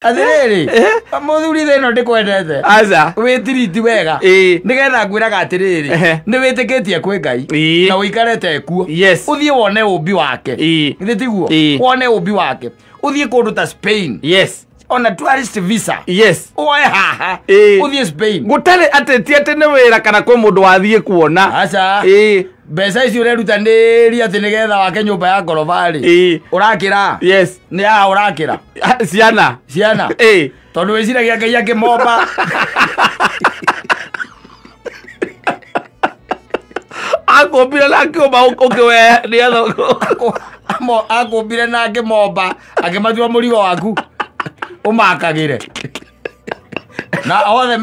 Atiriri, muthuri thä ndikwendete. Aca. Wĩtiriti wega. Ĩĩ. Nĩgetha ngwĩraga atĩrĩrĩ, Ehe. nĩ wĩtĩkĩtie kwĩ Ngai Ĩĩ. na ũikarĩte kuo. Yes. Ũthiĩ wone ũmbi wake. Ĩĩ. Githĩ tiguo? Ĩĩ. Wone ũmbi wake. Ũthiĩ kũndũ ta Spain. Yes. Ona tourist visa. Yes. Woe haha. Ĩĩ. Ũthiĩ Spain. Gũtarĩ atĩ ti atĩ nĩ wĩra kana kwĩ mũndũ wathiĩ kuona. Aca. Ĩĩ. Mbeca icio ũrerutanĩria atĩ nĩgetha wake nyũmba ya ngoroba rĩ. Ĩĩ. Ũrakĩra. Yes. Nĩ haha ũrakĩra. Ah, ciana. Ciana. Ĩĩ. Tondũ wĩciragia Ngai akĩmomba. Akũmbire na akĩũmba ũkĩwe nĩgetha Akũmbire na akĩmomba akĩmatua mũrigo waku ũmakagĩre na othe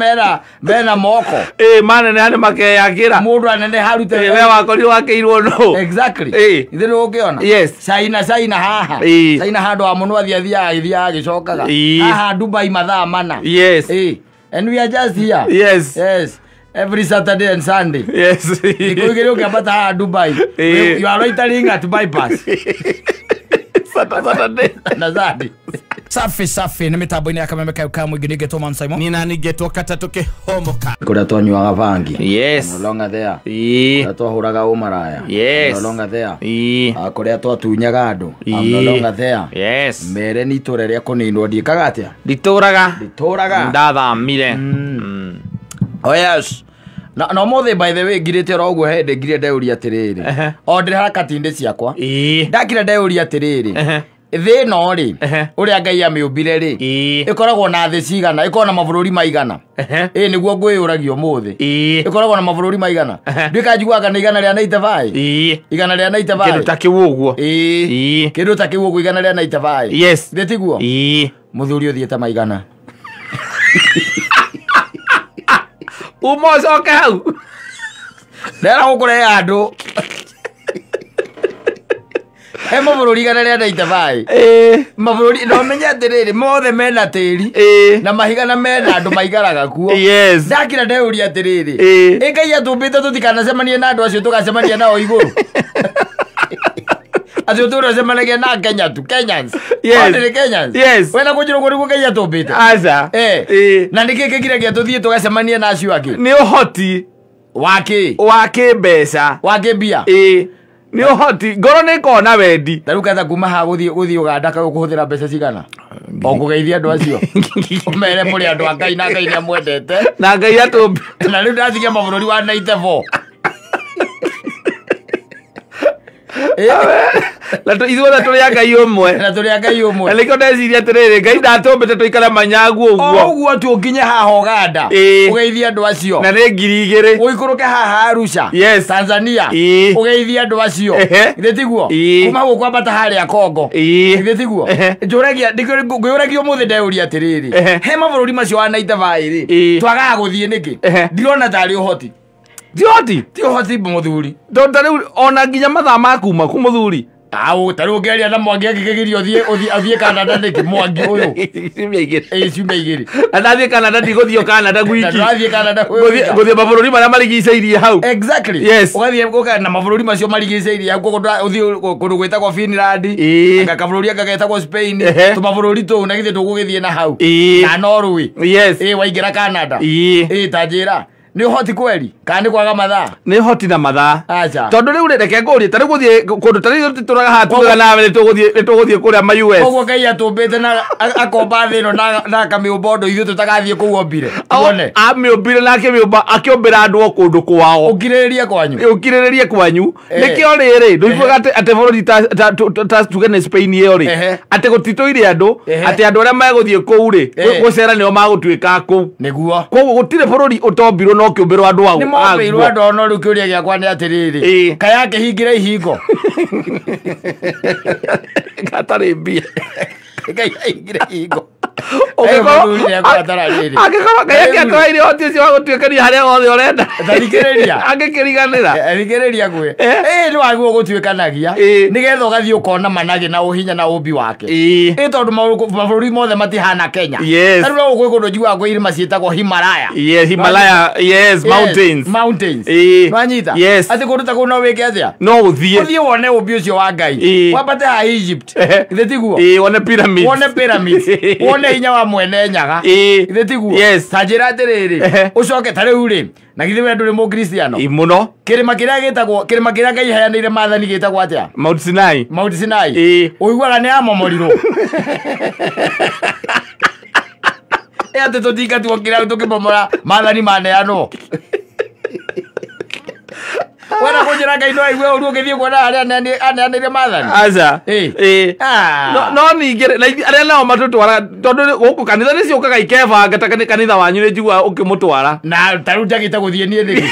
mena moko. Ĩĩ, maneneha nĩ makeyakĩra. Mũndũ anene harute. Ĩĩ, we wakorirwo wakĩirwo nũ? Exactly. Ĩĩ. Ithe nĩũkĩona? Yes. China, China haha. Ĩĩ. China handũ ha mũno athiĩ athiaga agĩthiaga agĩcokaga. Ĩĩ. Haha Dubai mathaa mana. Yes. Ĩĩ. And we are just here. Yes. Yes. Every Saturday and Sunday. Yes. Thikũ igĩrĩ ũkĩambata haha Dubai. Ĩĩ. You are loitering at bypass. Saturday. Na Sunday. Safi safi nĩ mĩtambo-inĩ ya kameme kayo ka mũingĩ nĩngetwo Man Simon. Nina ningetwo katatũ kĩhomoka. Kũrĩa twanyuaga bangi. Yes. No longer there. Ĩĩ. Kũrĩa twahũraga ũmaraya. Yes. No longer there. Ĩĩ. Ah, kũrĩa twatunyaga andũ. I'm no Ĩĩ. longer there. Yes. Mere nĩ itũra rĩa kũninwo ndiĩkaga atĩa? Nditũraga. Nditũraga. Ndathamire. Mm. Oh yes. Na ũmũthĩ by the way ngirĩte oro ũguo hĩndĩ ngire ndeuria atĩrĩrĩ. Ehe. O ndĩrĩ harakati-inĩ ciakwa. Ĩĩ. Ndakira ndeuria atĩrĩrĩ. Ehe. Thĩ ĩno rĩ, Ehe. ũrĩa Ngai amĩũmbire rĩ, Ĩĩ. ĩkoragwo na thĩ cigana, ĩkoragwo na mabũrũri maigana. Ehe. Ĩĩ nĩguo ngwĩyũragia ũmũthĩ. Ĩĩ. Ĩkoragwo na mabũrũri maigana. Ehe. Nduĩka njiguaga nĩ 195. Ĩĩ. 195. Kĩndũ ta kĩu ũguo. Ĩĩ. Ĩĩ. Kĩndũ ta kĩu ũguo 195. Yes. Thĩ tiguo? Ĩĩ. Mũthuri ũthiĩte maigana. Uma ũcoke hau. Ndera gũkũrehe andũ. He mabũrũri 195. Ĩĩ. Mabũrũri no menye atĩrĩrĩ mothe mena tĩri. Ĩĩ. Na mahiga na mena andũ maikaraga kuo. Yes. Ndakira ndeuria atĩrĩrĩ. Ĩĩ. Ĩ Ngai atũmbĩte tũtikanacemanie na andũ acio tũgacemania nao igũrũ. Acio tũracemanagia na Kenya tu, Kenyans. Yes. Othe nĩ Kenyans. Yes. Wena kũnjĩra ũguo nĩguo Ngai atũmbĩte. Aca. Eh. Ĩĩ. Na nĩkĩ kĩgiragia tũthiĩ tũgacemanie na acio angĩ? Nĩ ũhoti Wakĩ? wa kĩmbeca. Wakĩ mbia? Ĩĩ. Nĩ ũhoti ngoro nĩ ĩkoragwo na wendi. Ta rĩu ketha kuma haha gũthiĩ Uganda kaĩ ũkũhũthĩra mbeca cigana? O kũgeithia andũ acio. Ũmere mũrĩ andũ a Ngai na Ngai nĩamwendete. Na Ngai atũmbi. Na rĩu ndatigia mabũrũri wa 94. Na ithuothe tũrĩ a Ngai ũmwe. Na tũrĩ a Ngai ũmwe. Na nĩkĩo ndeciria atĩrĩrĩ, Ngai ndatũmbĩte tũikare manyagu O ũguo. ũguo tu ũkinye haha Uganda. Ĩĩ. Ũgeithie andũ acio. Na nĩ 2000. Ũikũrũke haha Arusha. Yes. Tanzania. Ĩĩ. Ũgeithie andũ acio. Ehe. Githĩ tiguo? Ĩĩ. Kuma gũkũ ambata harĩa Congo. Ĩĩ. Githĩ tiguo? Ehe. Njũragia ngwĩyũragia ũmũthĩ ndeuria atĩrĩrĩ. Ehe. He mabũrũri macio wa 95 rĩ. Ĩĩ. Twagaga gũthiĩ nĩkĩ? Ehe. Ndirona tarĩ ũhoti. Ti ũhoti. Ti ũhoti mũthuri. Tondũ ta rĩu ona nginya mathaa ma kuma ku mũthuri. Au, ta rĩu ũngĩaria na Mwangi angĩkĩgiria ũthiĩ Canada nĩkĩ Mwangi ũyũ? Ciumia igĩrĩ. Ĩĩ ciumia igĩrĩ. Na ndathiĩ Canada ndigũthiĩ o Canada Na gwiki. ndũrathiĩ Canada kwĩ Ngũthiĩ wika. ngũthiĩ mabũrũri marĩa marigicĩirie hau. Exactly. Yes. Ũgathiĩ ũka na mabũrũri macio marigicĩirie hau koguo ũthiĩ kũndũ gwĩtagwo Finland. Ĩĩ. Anga kabũrũri anga getagwo Spain. Ehe. Tũmabũrũri tũu na githĩ ndũgũgĩthiĩ na hau. Ĩĩ. Na Norway. Yes. Ĩĩ waingĩra Canada. Ĩĩ. Ĩĩ ta njĩra. Nĩ ũhoti kweri? Kana nĩ kwaga mathaa? Nĩ ũhoti na mathaa. Aca. Tondũ rĩu rĩ, reke ngũrie ta rĩu gũthiĩ kũndũ ta rĩu tũraga haha tugaga nawe nĩ tũgũthiĩ kũrĩa ma US. Koguo Ngai atũmbĩte na akomba thĩ ĩno na akamĩũmba ũndũ ithuĩ tũtagathiĩ kũu ombire. Tuone. Amĩũmbire na akĩmĩũmba akĩũmbĩra andũ o kũndũ kwao. Ũkirĩrĩrie kwanyu. Ũkirĩrĩrie kwanyu. Eh. Nĩkĩo rĩrĩ ndũiguaga atĩ bũrũri ta tuge nĩ Spain ĩyo rĩ Ehe. atĩ gũtitũire andũ Ehe. atĩ andũ arĩa megũthiĩ kũu rĩ Eh. gũcera nĩo magũtuĩka kũu. Nĩguo. Koguo gũtirĩ bũrũri ũtombirwo na ũkĩũmbĩrwo andũ Nĩ mombĩirwo aguo. andũ no rĩu kĩũria gĩakwa nĩ atĩrĩrĩ. Ĩĩ. Kaĩ akĩhingĩra ihingo. Gatarĩ mbia. Ngai ahingĩre ihingo. Ũngĩkorwo- Mũthuri nĩekũbatara rĩrĩ. Angĩkorwo Ngai angĩakũheire ũhoti ũcio wa gũtuĩkania harĩa hothe ũrenda. Thikĩrĩria. Angĩkĩriganĩra. Thikĩrĩria ngwĩre. Eh. Ĩĩ nĩ wagĩrĩirwo gũtuĩkanagia. Ĩĩ. Nĩgetha ũgathiĩ ũkona managĩ na ũhinya na ũmbi wake. Ĩĩ. Ĩĩ tondũ mabũrũri mothe matihana Kenya. Yes. Ta rĩu no gwĩ kũndũ njiguaga kwĩ irĩma ciĩtagwo Himalaya. Yes, Himalaya, yes, mountains. Mountains. Ĩĩ. Nwanyita? Yes. Atĩ kũndũ ta kũu no wĩke atĩa? No ũthiĩ. Ũthiĩ wone ũmbi ũcio wa Ngai. Ĩĩ. Wambate haha Egypt. Ehe. Githĩ tiguo? Ĩĩ, wone pyramids. Wone pyramids. Wone Hinya wa mwene nyaga. Ithe tiguo. Ta njĩra atĩrĩrĩ, ũcoke ta rĩu rĩ, na githĩ we ndũrĩ mũkristiano? Mũno. Kĩrĩma kĩrĩa gĩtagwo, kĩrĩma kĩrĩa Ngai aheanĩire maathani gĩtagwo atĩa? Mount Sinai. Mount Sinai. Ũiguaga nĩ yamomorirwo. Atĩ tũtingatigwo kĩrĩa tũkĩmomora maathani maneanwo. Wena kũnjĩra Ngai no aigue ũru ũgĩthiĩ kuona harĩa aneanĩire maathani? Aca. No ningĩ arĩa nao matũtwara tondũ gũkũ kanitha nĩ ciũkaga ikebanga ta kanitha wanyu nĩ njiguaga ũkĩmũtwara. Na ta rĩu njagĩte gũthiĩ niĩ nĩkĩ?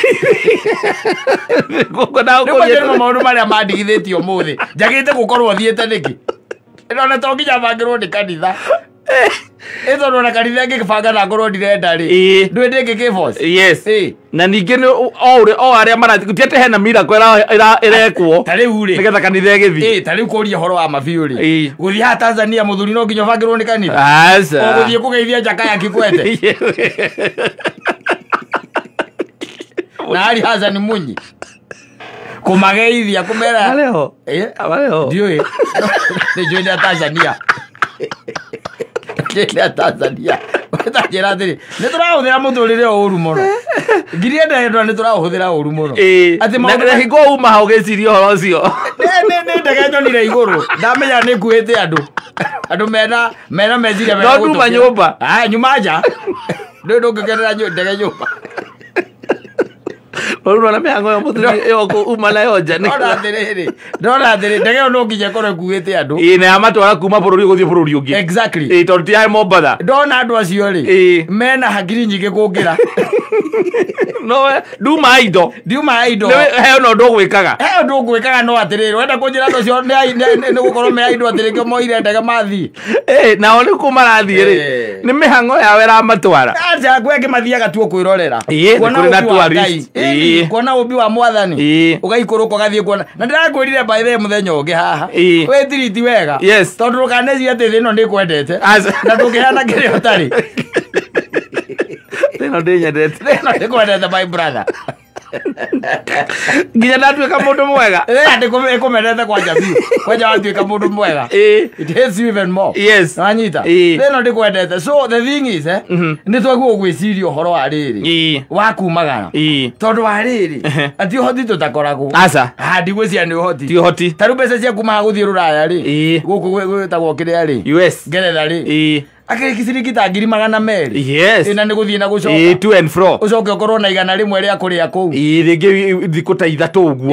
Rĩu maũndũ marĩa mandigithĩtie ũmũthĩ njagĩte gũkorwo thiĩte nĩkĩ? Ona to nginya bangĩrwo nĩ kanitha. Ĩtondũ ona kanitha ĩngĩbanga na ngorwo ndirenda rĩ, ndũĩ ndĩngĩkĩboci. Yes. Na ningĩ nĩ o arĩa marathiĩ ti atĩ hena miracle ĩrekwo ta rĩu rĩ nĩgetha kanitha ĩgĩthiĩ. Ta rĩu kũria ũhoro wa mabiũ rĩ, gũthiĩ haha Tanzania mũthuri no nginya ũbangĩrwo nĩ kanitha. Aca. Ũgũthiĩ kũgeithia Jakaya Kikwete na Ali Hassan Mwinyi kũmageithia kũmera Marĩho. Marĩho. Ndiũĩ. Nĩ njũĩ nĩ a Tanzania. Nĩ a Tanzania. Njĩra atĩrĩ, nĩ tũrahũthĩra mũtũrĩre ũru mũno. Ngiria ndendwa nĩ tũrahũthĩra ũru mũno. Atĩ maũndũ na hingo uma hau ũgĩciria ũhoro ũcio. Nĩ ndege nyonire igũrũ. Ndamenya nĩ nguĩte andũ. Andũ mena meciria mena. No nduma nyũmba. Ah, nyuma nja. Ndũĩ ndũngĩkenera ndege nyũmba. Ũrona mĩhango ya mũthuri ĩyo uma nayo nja. Ndona atĩrĩrĩ, ndona atĩrĩ, ndege ĩyo no nginya ĩkorwo ĩkuĩte andũ. Ĩĩ, na yamatwara kuma bũrũri gũthiĩ bũrũri ũngĩ. Exactly. Ĩĩ, tondũ ti ya Mombatha. Ndona andũ acio rĩ, mena hakiri nyingĩ kũngĩra. No nduma indo. Ndiuma indo. He ona ũndũ ũgwĩkaga. He ũndũ ũgwĩkaga no atĩrĩrĩ, wenda kũnjĩra andũ acio nĩ gũkorwo me indo atĩrĩ kĩo moire ndege mathiĩ. Ĩĩ, nao nĩ kũ marathiĩ rĩ, nĩ mĩhang'o yao ĩramatwara. Aca, kwĩ angĩ mathiaga tu kwĩrorera. Ĩĩ, nĩ kũrĩ na tourist. Kuona ũmbi wa mwathani ũgaikũrũka ũgathiĩ kuona. Na ndĩrakwĩrire by the way mũthenya ũngĩ haha, wĩtiriti wega tondũ ndũkanecirie atĩ thĩ ĩno ndĩkwendete na ndũngĩheana kĩrĩa ũtarĩ. Thĩ ĩno ndĩnyendete. Thĩ ĩno ndĩkwendete my brother. Nginya ndatuĩka mũndũ mwega. Ĩkũmendete kwanja biũ. Kwanja watuĩka mũndũ mwega. It hates you even more. Yes. Wanyita? Thĩ ĩno ndĩkwendete. So the thing is, nĩ twagĩrĩirwo gwĩciria ũhoro wa rĩrĩ wa kumagara. Tondũ wa rĩrĩ, atĩ ũhoti tũtakoragwo. Aca. Ndigwĩciria nĩ ũhoti. Ti ũhoti. Ta rĩu mbeca cia kuma haha gũthiĩ Rũraya rĩ, gũkũ gwĩtagwo kĩrĩa rĩ, US. Ngeretha rĩ, akĩrĩ ciringi ta 200,000. Yes. Ĩna nĩ gũthiĩ na gũcoka. To and fro. Ũcoke ũkorwo na 100 rĩa kũrĩa kũu. Rĩngĩ thikũ ta 3 ũguo.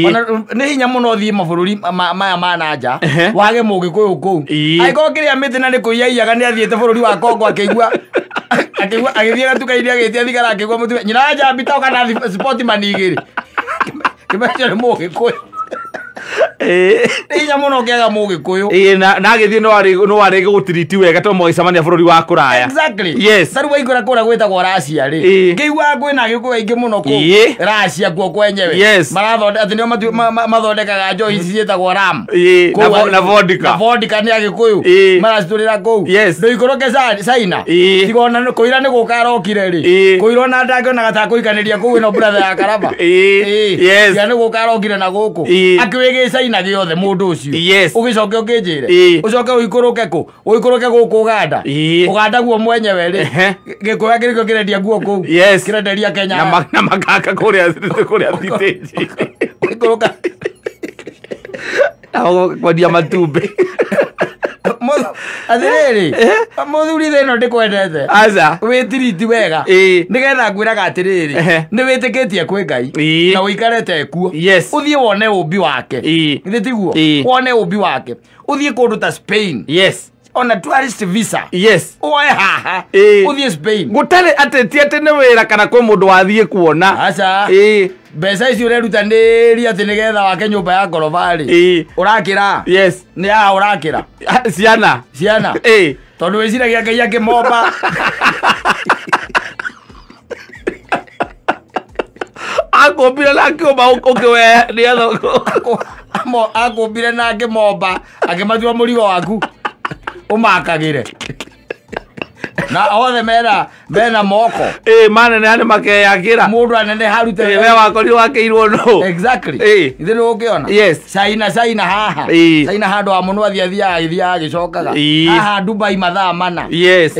Ona nĩ hinya mũno ũthiĩ mabũrũri maya ma na nja, wage mũgĩkũyũ kũu. Angĩkorwo kĩrĩa mĩtĩ na nĩ kũiyaiyaga nĩ athiĩte bũrũri wa Kongo akĩigua agĩthiĩ gatuka-inĩ agĩtia thigara akĩigua mũtumia nyina wa Njambi ta ũka na sportman 2. Kĩmecio nĩ mũgĩkũyũ. Nĩ hinya mũno ũkĩaga mũgĩkũyũ. Ĩĩ, na agĩthiĩ no arĩ gũtiriti wega tondũ magĩcemania bũrũri wa kũraya. Exactly. Yes. Ta rĩu waingĩra kũrĩa gwĩtagwo Russia rĩ, ngĩiguaga kwĩna agĩkũyũ aingĩ mũno kũu. Russia kuo kwenyewe. Yes. Marathondeka atĩ nĩo mathondekaga njohi ici ciĩtagwo ram. Na vodka. Na vodka nĩ agĩkũyũ. Maracitũrĩra kũu. Ndũikũrũke China. Tiga ona kũira nĩ gũka arokire rĩ. Kũira ona ndangĩonaga ta kũikanĩria kũu ĩno brother ya Karaba. Yes. Tiga nĩ gũka arokire na gũkũ. Akĩwĩgĩ China gĩothe mũndũ ũcio. Ũgĩcoke ũkĩnjĩre. Ũcoke ũikũrũke kũ? Ũikũrũke gũkũ Uganda. Uganda guo mwenyewe rĩ. Gĩkũyũ kĩrĩkũ kĩrendia nguo kũu? Kĩrenderia Kenya. Na makaka kũrĩa thitĩnji. Ũikũrũka. Nao kwendia matumbĩ. Atĩrĩrĩ, mũthuri thĩ ĩno ndĩkwendete. Aca. Wĩtiriti wega. Nĩgetha ngwĩraga atĩrĩrĩ, nĩ wĩtĩkĩtie kwĩ Ngai na ũikarĩte kuo. Ũthiĩ wone ũmbi wake. Githĩ tiguo? Wone ũmbi wake. Ũthiĩ kũndũ ta Spain. Yes. Ona tourist visa. Yes. Woe haha. Ũthiĩ Spain. Gũtarĩ atĩ ti atĩ nĩ wĩra kana kwĩ mũndũ wathiĩ kuona. Aca. Mbeca ici ũrerutanĩria atĩ nĩgetha wake nyũmba ya ngoroba rĩ. Ũrakĩra? Yes. Nĩ haha ũrakĩra? Ciana. Ciana. Tondũ wĩciragia Ngai akĩmomba. Akũmbire na akĩũmba ũkĩwe nĩgetha akũmbire na akĩmomba akĩmatua mũrigo waku ũmakagĩre. Na othe mena moko. Manene nĩ makeyakĩra. Mũndũ anene harute. We wakorirwo wakĩirwo nũ. Exactly. Ithe nĩ ũkĩona. Yes. China haha. China handũ wa mũno athiathiaga agĩthiaga agĩcokaga. Haha Dubai mathaa mana. Yes.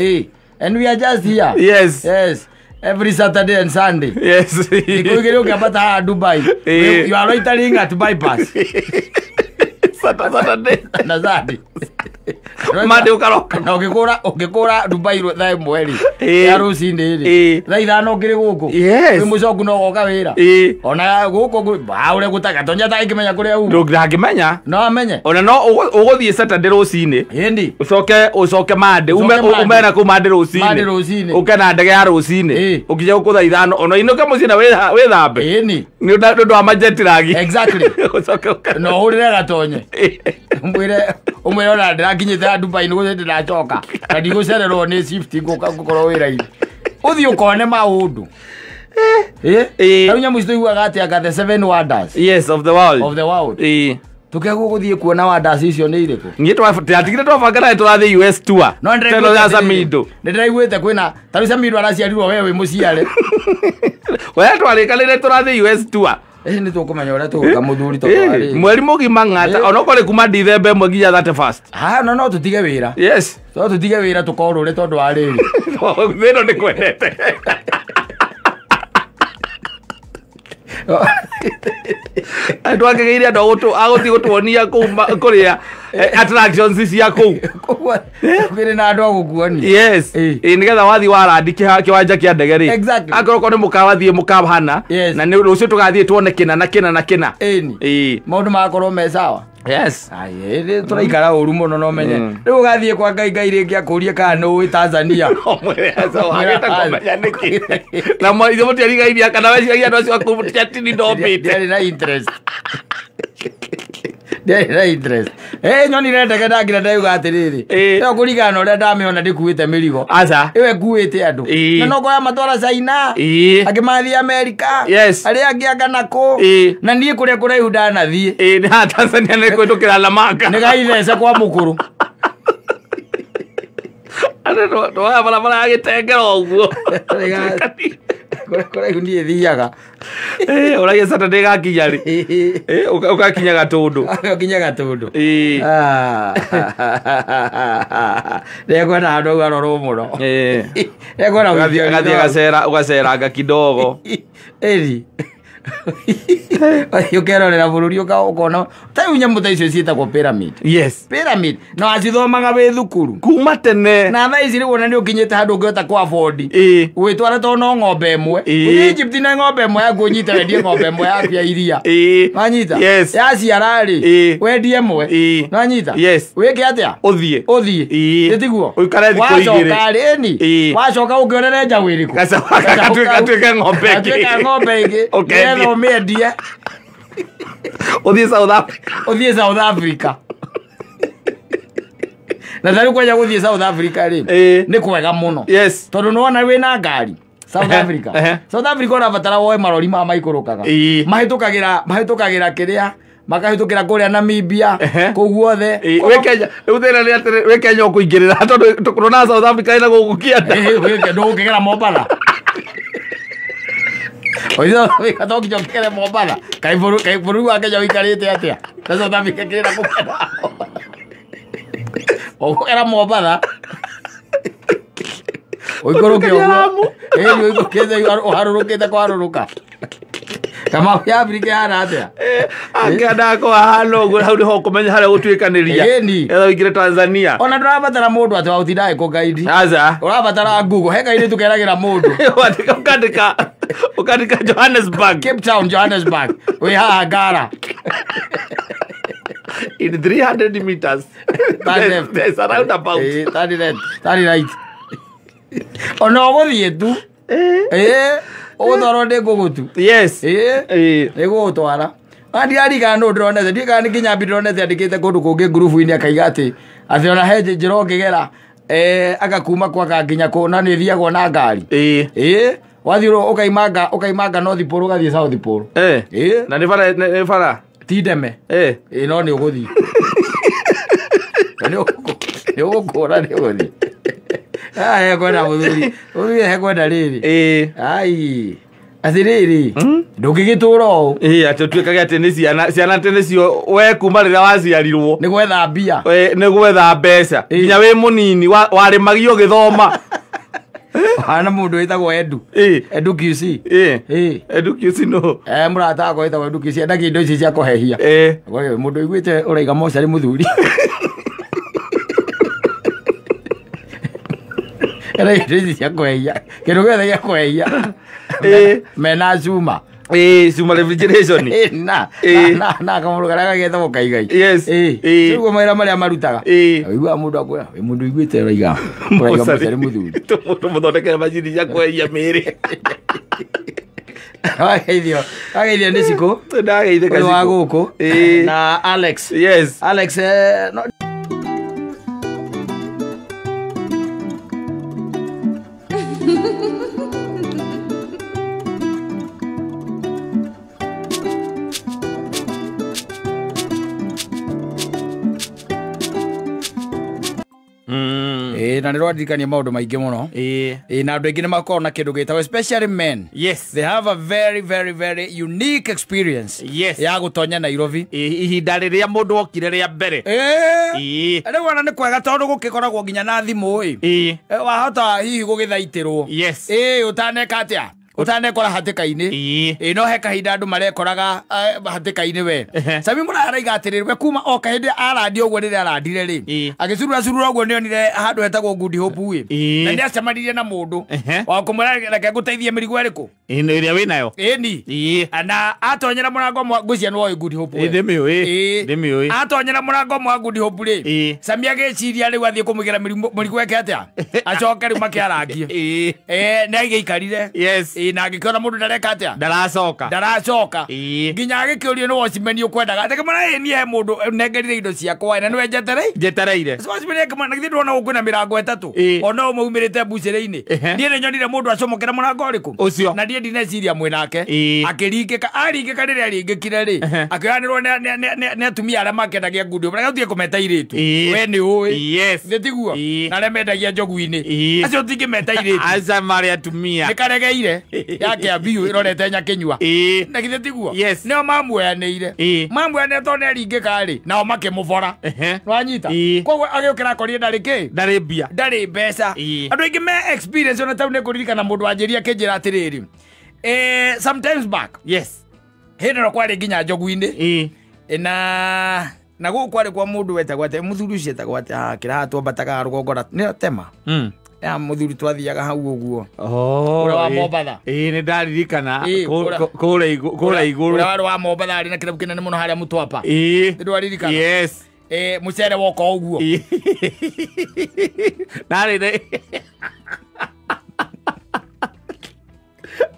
And we are just here. Yes. Yes. Every Saturday and Sunday. Yes. Thikũ igĩrĩ ũkĩambata haha Dubai. You are loitering at bypass. Saturday. Na Sunday. Monday ũkaroka. Na ũngĩkũra Dubai thaa ĩmwe rĩ. Ya rũcinĩ rĩ. Thaa ithano ũkĩrĩ gũkũ. Yes. Wĩ mũcoku no ũgoka wĩra. Ona gũkũ ũrĩa gũtaka tonya atangĩmenya kũrĩa uma. Ndangĩmenya. No amenye. Ona no ũgũthiĩ Saturday rũcinĩ. Ĩndi. Ũcoke Monday. Ume na kũu Monday rũcinĩ. Monday rũcinĩ. Ũke na ndege ya rũcinĩ. Ũkinye gũkũ thaa ithano. Ona inũke mũciĩ na wĩthambe. Ĩni. Nĩ ũndũ wa majetiragi. Exactly. Ũcoke ũke. No ũhũrĩre gatonye. Ũmwĩre ona ndĩrakinyĩte Dubai nĩguo ndĩracoka. Na ndigũcererwo nĩ shift ngũkorwo wĩra-inĩ. Ũthiĩ ũkone maũndũ. Rĩu nyamũ ici tũiguaga atĩ anga the seven wonders. Yes, of the world. Of the world. Tũkĩagwo gũthiĩ kuona wonders icio nĩ irĩkũ? Niĩ twatigire twabanga na tũrathiĩ US tour. No nĩ ndĩraiguĩte kwĩna ta rĩu Samido araciarirwo we wĩ mũciare. We twarĩkanĩire tũrathiĩ US tour. Nĩ tũkũmenya ũrĩa tũgũka mũthuri tondũ wa rĩrĩ. Mweri mũgima ng'ata onokorwo nĩ kuma Dithemba ĩmwe nginya 31st. Ha no no tũtige wĩra. Yes. No tũtige wĩra tũkorũre tondũ wa rĩrĩ. Thĩno nĩ kwendete. Andũ akĩgeire andũ agũthiĩ gũtuonia kũu kũrĩa attractions cia kũu. Kũrĩ na andũ a gũkuonia. Yes. Nĩgetha wathiĩ warandi kĩwanja kĩa ndege rĩ. Exactly. Akorwo nĩ mũkawathiĩ mũkahana. Yes. Na nĩ rũciũ tũgathiĩ tuone kĩna na kĩna na kĩna. Ĩni. Maũndũ magakorwo me sawa. Yes. Aye, tũraikara ũru mũno no menye. Rĩu ũgathiĩ kwa Ngai Ngai rĩngĩ akũrie kana nĩ ũĩ Tanzania. Wagĩte kũmenya nĩkĩ. Na ithuĩ mũtiarigainia kana weciragia andũ acio aku mũtiatini ndombĩte. Ndiarĩ na interest. Ndiarĩ na interest. Nyonire ndege ndagira ndauga atĩrĩrĩ. Ĩyo kũringana na ũrĩa ndamĩona ndĩkuĩte mĩrigo. Aca. Ĩyo ĩkuĩte andũ. Na no ngoya matwara China. Angĩ mathiĩ America. Yes. Arĩa angĩ anga nakũ. Na niĩ kũrĩa kũraihu ndanathiĩ. Nĩ haha Tanzania nĩ kũhĩtũkĩra Lamanga. Nĩ gaithece kwa mũkũrũ. Andũ twoya barabara ya gĩtengero ũguo. Kũrĩa kũraihu niĩ thiaga. Ũragia Saturday gakinya rĩ. Ũgakinya Gatũndũ. Ũgakinya Gatũndũ. Nĩngwenda handũ hau harorwo mũno. Nĩngwenda Ũgathiĩ ũgaceranga kidogo. Ĩni. Ũkerorera bũrũri ũkona ta rĩu nyamũ ta icio ciĩtagwo pyramid. Yes. Pyramid. Na wacithomaga wĩ thukuru. Kuma tene. Na thaa ici rĩu ona nĩ ũkinyĩte handũ ũngĩhota kũ afford. Gwĩtwara to no ng'ombe ĩmwe. Ũthiĩ Egypt na ng'ombe ĩmwe yaku ũnyite wendie ng'ombe ĩmwe yaku ya iria. Wanyita? Yes. Yaciara rĩ, wendie ĩmwe. Wanyita? Yes. Wĩke atĩa? Ũthiĩ. Ũthiĩ. Ĩ tiguo? Ũikare thikũ igĩrĩ. Wacoka rĩ, ĩni. Wacoka ũngĩonere njaũ ĩrĩkũ? Gatuĩke ng'ombe ĩngĩ. Gatuĩka ng'ombe ĩngĩ. Nĩgetha ũmĩendie. Ũthiĩ South Africa. Ũthiĩ South Africa. Na tarĩu kwanja gũthiĩ South Africa rĩ, nĩ kwega mũno. Yes. Tondũ nĩwona wĩna ngari South Africa. South Africa ũrabatara woe marori maya maikũrũkaga. Mahĩtũkagĩra kĩrĩa, makahĩtũkĩra kũrĩa Namibia, kũu guothe. Wĩ Kenya, rĩu thĩna nĩ atĩrĩ, wĩ Kenya ũkũingĩrĩra tondũ tũrona South Africa ĩna gũkũ kĩanda. Ndũgũkĩgera Mombatha. Oitho to nginya ũkĩgere Mombatha. Kaĩ bũrũri wa Kenya ũikarĩte atĩa? Na South Africa kĩrĩ kũgera. Ũkũgera Mombatha. Ũikũrũke ũguo. Ĩni ũikũrũkĩte ũharũrũkĩte kwarũrũka. Kama ya Afrika ihana atĩa? Angĩenda kũhana ũguo hau nĩho ũkũmenya harĩa ũgũtuĩkanĩria. Ĩni. Etha ũingĩre Tanzania. Ona ndũrabatara mũndũ atĩ wa gũtinda agĩkũ-guide. Aca. Ũrabatara Google. He kairĩtu keragĩra mũndũ. Ũkandĩka Johannesburg. Cape Town, Johannesburg. Wĩ haha Ngara. In 300 meters. Turn left. There's a roundabout. Turn left. Turn right. Ona ũgũthiĩ tu. Ũgũtwarwo nĩ ngũgũ tu. Yes. Nĩ gũgũtwara. Ndirarigana nũ ndĩronete. Ndiũĩ kana nĩ Kĩnyambi ndĩronete andĩkĩte kũndũ kũngĩ ngurubu-inĩ akaiga atĩ ona he njĩra ũngĩgera agakuma kwaka nginya kũ na nĩ ĩthiagwo na ngari. Wathiĩ ũkaimanga North Pole ũgathiĩ South Pole. Na nĩ bara nĩ bara? Ti ndeme. No nĩ ũgũthiĩ. Nĩ ũgũkũra nĩ ũgũthiĩ. Ah, kwenda muthuri. Uyu kwenda riri. Eh. Ai. Atiriri. Ndũngĩgĩtũra ũũ. Ĩĩ atĩ ũtuĩkage atĩ nĩ ciana ciana atĩ nĩcio we kuma rĩrĩa waciarirwo. Nĩ gwetha mbia. Nĩ gwetha mbeca. Nginya wĩ mũnini warĩmagio ũgĩthoma. Hana mũndũ wĩtagwo Edu. Edu QC. Ĩĩ. Edu QC no. Mũrata wakwa wĩtagwo Edu QC endagia indo ici cia kũhehia. Mũndũ ũiguĩte ũraiga mocarĩ mũthuri. Endagia indo ici cia kũhehia. Kĩndũ gĩothe gĩa kũhehia. Mena cuma. Cuma refrigeration. Na na kamũndũ karĩa gagetagwo Kaigai. Yes. Rĩu mawĩra marĩa marutaga. Ũiguaga mũndũ akwĩra, wĩ mũndũ ũiguĩte ũraiga mocarĩ mũthuri. Tũmũthondekere macini cia kũhehia mĩĩrĩ. Wageithio. Wageithio nĩ Cikũ. Ndageithĩka Ũyũ wa Cikũ. gũkũ. Na Alex. Yes. Alex no na nä rwandirikania maå ndå maingä må no na andå aingä nä makoragwo na kä ndå gä tagwo especially men. Yes. They have a very very very unique experience. Yes. Ya gå tonya Nairobi ihinda rä rä a må ndå okire rä a mbere. Rä u ona nä kwega tondå gå kä koragwo nginya na thimå ä wahota hihi gå gä thaitä rwo. Yes. Å taneka atä a utanekora hatika-inĩ. No he kahinda andũ marekoraga hatika-inĩ we. Sami Mũraya araiga atĩrĩrĩ we kuma o kahĩndĩ arandi ũguo rĩrĩa arandire rĩ agĩcurura curura ũguo nĩonire handũ hetagwo Good Hope ĩ na nĩacemanirie na mũndũ wa kũmwĩra reke ngũteithie mĩrigo ĩrĩkũ ĩrĩa wĩnayo. Ĩni na atonyera mũrango ũmwe ngwĩciria nĩwoĩ Good Hope we. Ndĩmĩũĩ. Atonyera mũrango ũmwe wa Good Hope rĩ Sami agĩciria rĩu athiĩ kũmũigĩra mũrigo eke atĩa acoke rĩu makĩarangie. Nĩ agĩikarire. Yes. Na angĩkĩona mũndũ ndareka atĩa ndaracoka ndaracoka nginya agĩkĩũrio nĩ watchman ũkwendaga atĩ kĩmwana ĩ niĩ he mũndũ nengerire indo ciakwa na nĩwe njetereire watchman akĩmwĩra na githĩ ndũrona gũkũ kwĩna mĩrango ĩtatũ ona ũmwe umĩrĩte mbucĩrĩ-inĩ niĩ nĩ nyonire mũndũ acomokera mũrango ũrĩkũ ũcio na niĩ ndineciria mwĩ nake akĩringĩka aringĩka rĩrĩa aringĩkire rĩ akĩoyanĩrwo nĩ atumia arĩa makendagia ngundi reke tũtige kũmeta airĩtu we nĩ ũĩ nĩ tiguo na arĩa mendagia njogu-inĩ acio tũtingĩmeta airĩtu aca marĩ atumia nĩ karegeire ya Kĩambiu ĩrorete Nyakinyua na githĩ tiguo nĩo mamuoyanĩire mamuoyanĩire tondũ nĩaringĩka rĩ nao makĩmũbora nĩwanyita koguo agĩũkĩra akorire ndarĩ kĩ ndarĩ mbia ndarĩ mbeca andũ aingĩ me experience ona tau nĩngũririkana mũndũ wanjĩria akĩnjĩra atĩrĩrĩ sometimes back. Yes. Hĩndĩ ĩno kwarĩ nginya njogu-inĩ na gũkũ kwarĩ kwa mũndũ wetagwo atĩa mũthuri ũcio etagwo atĩa kĩraha twambataga rũgongo nĩ tema ya muthuri twathiaga hau ũguo ũrĩa wa Mombatha. Nĩ ndaririkana kũrĩa igũrũ ũrĩa warĩ wa Mombatha arĩ na kĩrabu kĩnene mũno harĩa Mũtwapa. Nĩ ndwaririkana. Yes. Mũcere woka ũguo narĩ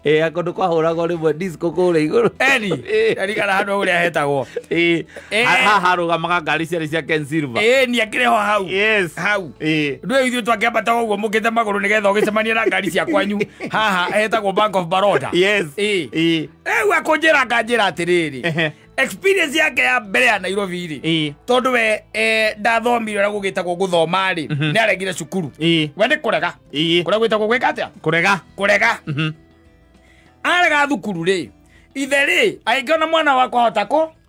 kũndũ kwahũragwo rĩmwe disco kũrĩa igũrũ. Eni ndarikana handũ ũrĩa hetagwo haha harũgamaga ngari ciarĩ cia Ken Silver. Ni akĩrĩ ho hau. Yes. Hau ndũĩ ithuĩ twakĩambataga ũguo mũkĩte magũrũ nĩgetha ũgĩcemanie na ngari cia kwanyu haha hetagwo Bank of Baroda. Yes. Rĩu akũnjĩra akanjĩra atĩrĩrĩ experience yake ya mbere ya Nairobi rĩ tondũ we ndathomire ũrĩa gũgĩtagwo gũthoma rĩ nĩ aregire cukuru we nĩ kũrega kũrĩa gwĩtagwo gwĩka atĩa kũrega kũrega arega thukuru rĩ ithe rĩ agĩkĩona mwana wakwa hota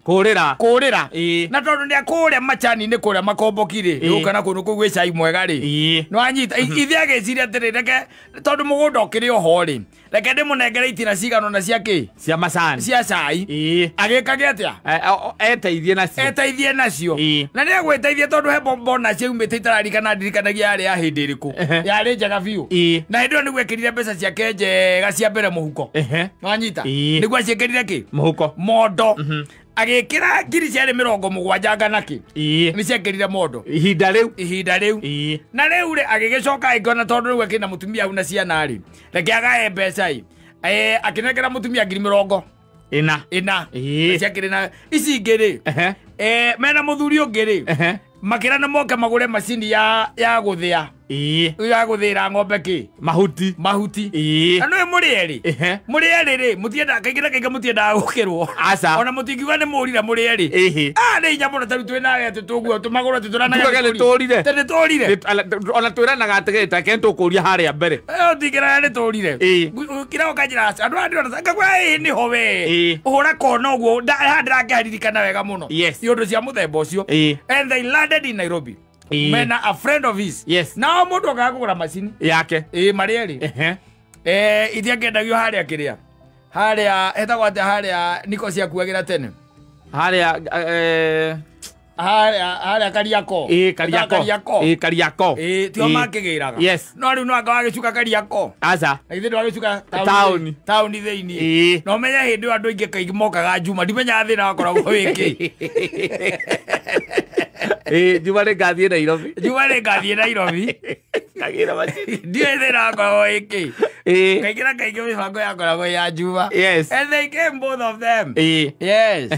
kũrĩra kũrĩra na tondũ nĩ akũrĩa macani-inĩ kũrĩa makomboki rĩ gũka na kũndũ kũu gwĩ cai mwega rĩ nĩwanyita ithe agĩciria atĩrĩ reke tondũ mũgũnda ũkĩrĩ oho rĩ reke ndĩmũnengere itina cigana ũna cia kĩ cia macani cia cai agĩkage atĩa eteithie nacio eteithie nacio na nĩ agwĩteithia tondũ he mbona ciaumĩte itararikana ndirikanagia yarĩ ya hĩndĩ ĩrĩkũ yarĩ njega biũ na hĩndĩ ĩyo nĩguo ekĩrire mbeca ciake njega cia mbere mũhuko nĩwanyita nĩguo aciĩkĩrire kĩ mũhuko mondo agĩkĩra ngiri ciarĩ 70 ngana kĩ nĩ ciekĩrire mondo ihinda rĩu ihinda rĩu na rĩu rĩ agĩgĩcoka agĩkĩona tondũ rĩu akĩna mũtumia hau na ciana rĩ reke agae mbeca ĩ akĩnengera mũtumia ngiri 40 ĩna ciakĩrĩ na ici ingĩ rĩ mena mũthuri ũngĩ rĩ Makĩrana moke magũre macini ya gũthĩa. Ya gũthĩra ng'ombe kĩ? Mahuti. Mahuti. Na nĩ mũrĩ erĩ. Mũrĩ erĩ rĩ, mũtienda kaingĩ na kaingĩ mũtiendaga gũkĩrwo. Aca. Ona mũtingiuga nĩ mũrire mũrĩ erĩ. Ah, nĩ hinya mũno ta rĩu twĩ nawe atĩ tũguo tũmagũrũ atĩ tũranaga. Tuge nĩ tũrire. Atĩ nĩ tũrire. Ona twĩranaga atĩ take nĩ tũkũria harĩa mbere. Ũtingĩrana nĩ tũrire. Kĩra ũkanjĩra andũ aya ndĩrona ngakwĩra ĩĩ nĩho we. Ũhũra kona ũguo haha ndĩrakĩharirikana wega mũno. Yes. Iũndũ cia mũthemba ũcio. And they landed in Nairobi. Mena a friend of his. Yes. Nao mũndũ okaga kũgũra macini yake. Marĩ erĩ. Itiakĩendagio harĩa kĩrĩa. Harĩa hetagwo atĩa harĩa niko ciakuagĩra tene. Harĩa harĩa Kariakoo. Kariakoo. Kariakoo. Tio makĩgĩraga. Yes. No rĩu no anga wagĩcuka Kariakoo. Aca. Na githĩ ndwagĩcuka taũni. Taũni thĩinĩ. Na ũmenye hĩndĩ ĩyo andũ aingĩ kaingĩ mokaga Juma. Ndimenyaga thĩna wakoragwo wĩkĩ. Juma nĩ ngathiĩ Nairobi. Juma nĩ ngathiĩ Nairobi. Ngagĩra macini. Ndiũĩ thĩna wakoragwo wĩkĩ. Kaingĩ na kaingĩ mĩbango yakoragwo ya Juma. Yes. And they came both of them. Yes.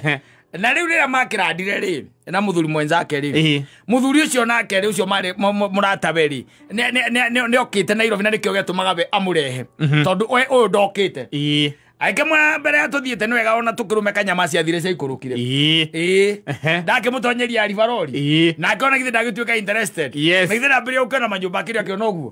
Na rĩu rĩrĩa makĩrandire rĩ na mũthuri mwenzake rĩ mũthuri ũcio nake rĩ ũcio marĩ mũratawe rĩ nĩ okĩte Nairobi na nĩkĩo gĩatũmaga we amũrehe tondũ ũyũ ndokĩte. Akĩmwĩra mbere ya tũthiĩte nĩ wega ona tũkĩrũme kanyama ciathire ciaikũrũkire. Ndakĩmũtonyeria ribarori. Nake ona githĩ ndagĩtuĩka interested. Yes. Na githĩ ndambĩrĩria gũkĩona manyũmba kĩrĩa akĩona ũguo.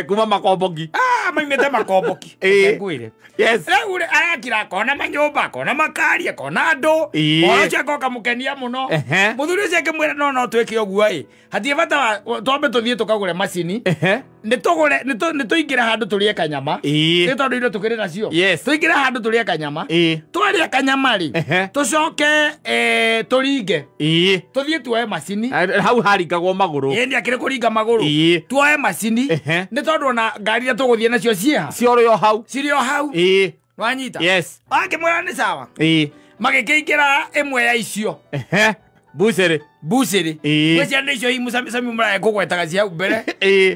Kuma makomboki. Maimĩte makomboki. Ngwĩre. Yes. Rĩu rĩ arakira akona manyũmba, akona makari, akona andũ. Ũhoro ũcio akoka mũkenia mũno. Mũthuri ũcio akĩmwĩra no twĩke ũguo ĩ. Hatirĩ bata twambe tũthiĩ tũkagũre macini. Nĩ tũgũre nĩ tũingĩre handũ tũrĩe kanyama. Nĩ tondũ indo tũkĩrĩ nacio. Yes. Tũingĩre handũ tũrĩe kanyama. Twarĩa kanyama rĩ, tũcoke tũringe. Tũthiĩ tuoe macini. Hau haringagwo magũrũ. Nĩ akĩrĩ kũringa magũrũ. Tuoe macini. Nĩ tondũ ona ngari iria tũgũthiĩ nacio ciĩha. Ciorĩ o hau. Cirĩ o hau. Wanyita. Yes. Akĩmwĩra nĩ sawa. Magĩkĩingĩra ĩmwe ya icio. Bucĩrĩ. Bucĩrĩ. Gwĩciria nĩ icio hihi Sami Mũraya kũgwetaga cia hau mbere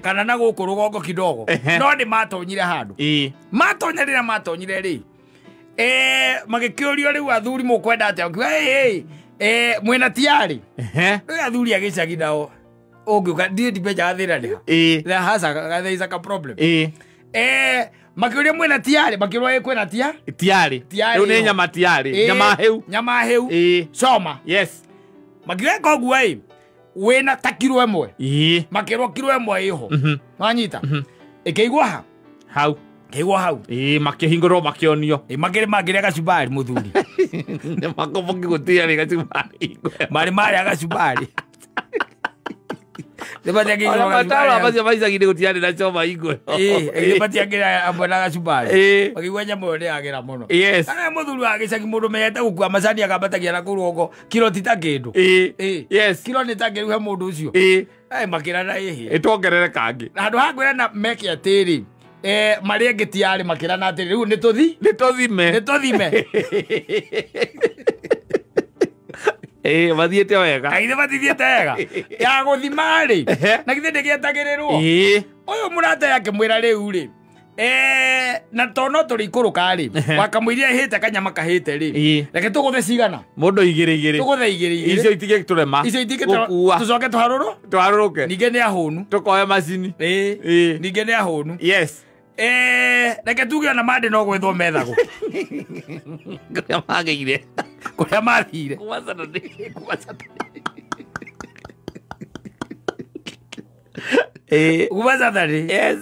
kana na gũkũ rũgongo kidogo. No nĩ matonyire handũ. Matonya rĩrĩa matonyire rĩ magĩkĩũrio rĩu athuri mũkwenda atĩa ũkiuga mwĩna tiarĩ. Rĩu athuri a gĩcagi nao ũngĩũka ndiĩ ndimenyaga thĩna nĩ ha. There has a there is a problem. Makĩũria mwĩna tiarĩ makĩũrwo kwĩna tia tiarĩ. Rĩu nĩ nyama tiarĩ. Nyama hĩu. Nyama hĩu. Choma. Yes. Makiuga koguo ĩ wĩna ta kiro ĩmwe. Makĩrwo kiro ĩmwe ĩho. Wanyita. Ĩkĩigwo ha? Hau. Ĩkĩigwo hau. Makĩhingũrwo makĩonio. Makĩrĩ mangĩrĩa gacumbari mũthuri. Nĩ makomboki gũtirĩ gacumbari. Marĩ marĩa gacumbari. Ona mataro macio ma icagi-inĩ gũtiarĩ na choma ingwe. Matiangĩra amwe na gacumbari. Makĩigua nyama ĩyo nĩ yagĩra mũno. Yes. Kana mũthuri wa gĩcagi mũndũ menyete gũkua macani akambatagia na kũu rũgongo kiro ti ta kĩndũ. Yes. Kiro nĩ ta kĩndũ he mũndũ ũcio. Makĩrana ĩhĩ. Ĩtuongerere kangĩ. Handũ ha kwĩrana meke atĩrĩ marĩa angĩ tiarĩ makĩrana atĩrĩ rĩu nĩ tũthi. Nĩ tũthime. Nĩ tũthime. Mathiĩte wega. Kaithe matithiĩte wega. Ya gũthima rĩ. Na githĩ ndĩgĩetagĩrĩrwo. Ũyũ mũrata akĩmwĩra rĩu rĩ. Na to no tũrĩikũrũka rĩ. Wakamũiria ĩhĩte kanyama kahĩte rĩ. Reke tũgũthe cigana. Mũndũ igĩrĩ igĩrĩ. Tũgũthe igĩrĩ igĩrĩ. Icio itingĩtũrema. Icio itingĩtũrema. Tũcoke tũharũrũ. Tũharũrũke. Ningĩ nĩ ahũnu. Tũkoe macini. Ningĩ nĩ ahũnu. Yes. Reke tuge ona mandĩ no gwethwo methagwo. Kũrĩa magĩire. Kũrĩa mathire. Kuma Saturday. Kuma Saturday. Kuma Saturday. Yes.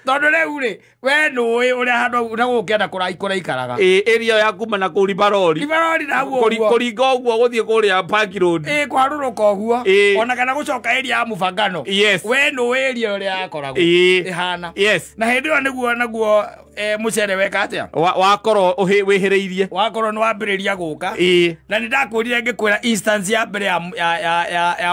Tondũ rĩu rĩ we nũĩ ũrĩa handũ na gũkĩenda kũraikaraga. Area ya kuma na kũu Ribarori. Ribarori na hau ũguo. Kũringa ũguo gũthiĩ kũrĩa Park Road. Kũharũrũka ũguo. Ona kana gũcoka area ya Mũbangano. Yes. We nũĩ area ũrĩa yakoragwo. Ĩhana. Yes. Na hĩndĩ ĩyo nĩguo naguo mũcere weka atĩa? Wakorwo wĩhĩrĩirie. Wakorwo nĩ wambĩrĩria gũka. Na nĩ ndakwĩrire ngĩkwĩra instance ya mbere ya